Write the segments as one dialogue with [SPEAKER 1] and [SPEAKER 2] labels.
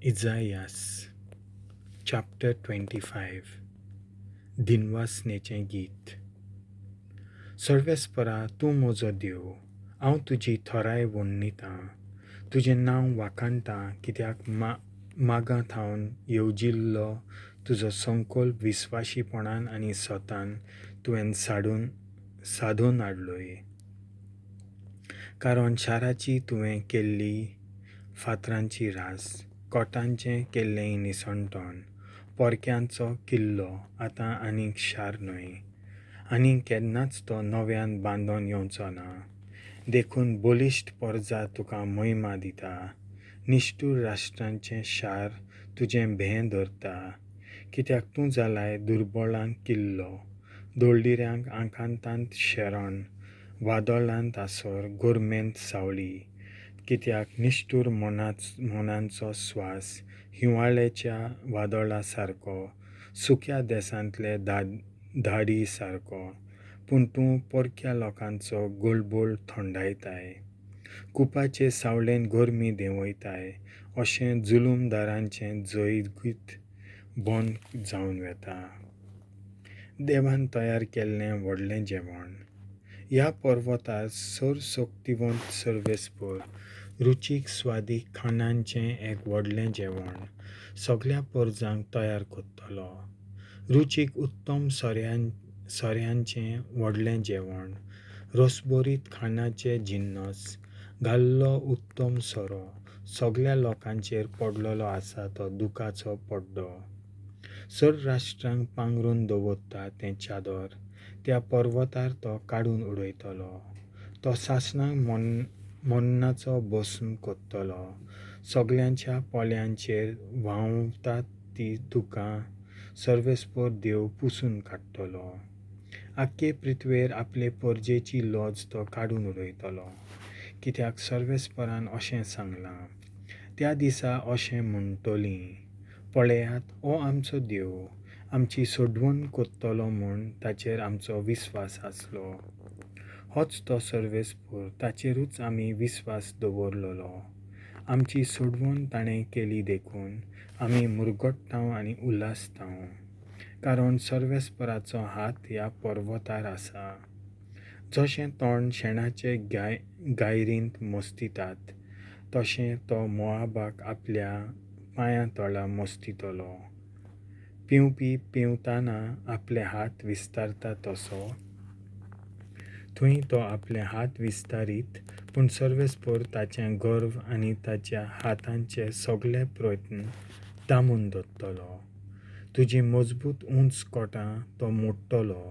[SPEAKER 1] इजायास chapter 25. दिनवासनेचें गीत. सर्वेस्परा, तूं म्हजो देव, हांव तुजी थोराय वण्णितां, तुजें नांव वाखाणटां, कित्याक मागां थावन येवजिल्लो तुजो संकल्प विस्वाशीपणान आनी सोतान तुवें सादून हाडलोय. कारण शाराची तुवें केल्ली फातरांची रास, कोटांचें केल्लें निसणटण, पोरक्यांचो किल्लो आतां आनीक शार न्हय, आनी केन्नाच तो नव्यान बांदून येवचो ना. देखून बलिश्ट पोरजा तुका महिमा दिता, निश्ठूर राष्ट्रांचें शार तुजें भें धरता, कित्याक तूं जालाय दुर्बळांक किल्लो, दळडिऱ्यांक आकांतांत शरण, वादळांत आसर, गोरमेंत सावळी. कित्याक निश्ठूर मनांचो स्वास हिंवाळ्याच्या वादळा सारको, सुक्या देसांतले धाडी सारको. पूण तूं परक्या लोकांचो गोलबोळ थंडायताय, कुपाचे सावळेन गरमी देंवयताय, अशें जुलूमदारांचें जैगीत बंद जावन वता. देवान तयार केल्लें व्हडलें जेवण. ह्या पर्वतार सर्वशक्तिवंत सर्वेस्पर रुचीक स्वादीक खाणांचें एक व्हडलें जेवण सगल्या परजांक तयार करतलो. रुचीक उत्तम सोऱ्यांचें व्हडलें जेवण, रसभरीत खाणाचे जिन्नस घाल्लो उत्तम सोरो सगल्या लोकांचेर पडलेलो आसा तो दुखाचो पड्डो. सर राष्ट्रांक पांगरून दवरता तें चादर त्या पर्वतार तो काडून उडयतलो. तो सासणाक मरणाचो भस्म करतलो. सगल्यांच्या पोल्यांचेर व्हांवतात ती दुकां सर्वेस्पर देव पुसून काडटलो. आख्खे पृथ्वेर आपले परजेची लज तो काडून उडयतलो, कित्याक सर्वेस्परान अशें सांगलां. त्या दिसा अशें म्हणटलीं, पळयात, हो आमचो देव, आमची सोडवण करतलो म्हूण ताचेर आमचो विस्वास आसलो. होच तो सर्वेस्पर, ताचेरूच आमी विस्वास दवरलेलो. आमची सोडवण ताणें केली देखून आमी मुरगट्टांव आनी उल्हासतांव. कारण सर्वेस्पराचो हात ह्या पर्वतार आसा. जशें तण शेणाचे गायरींत मस्तितात, तशें तो मोआबाक आपल्या पांयां तळा मस्तितलो. पिवपी पिवताना आपले हात विस्तारता तसो थंय तो आपले हात विस्तारीत, पूण सर्वेस्पर ताचें गर्व आनी ताच्या हातांचे सगळे प्रयत्न दामून दवरतलो. तुजी मजबूत उंच कोटां तो मोडटलो,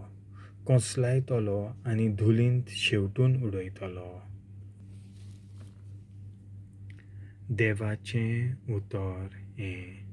[SPEAKER 1] कोसलायतलो आनी धुलींत शेंवटून उडयतलो. देवाचें उतर हें.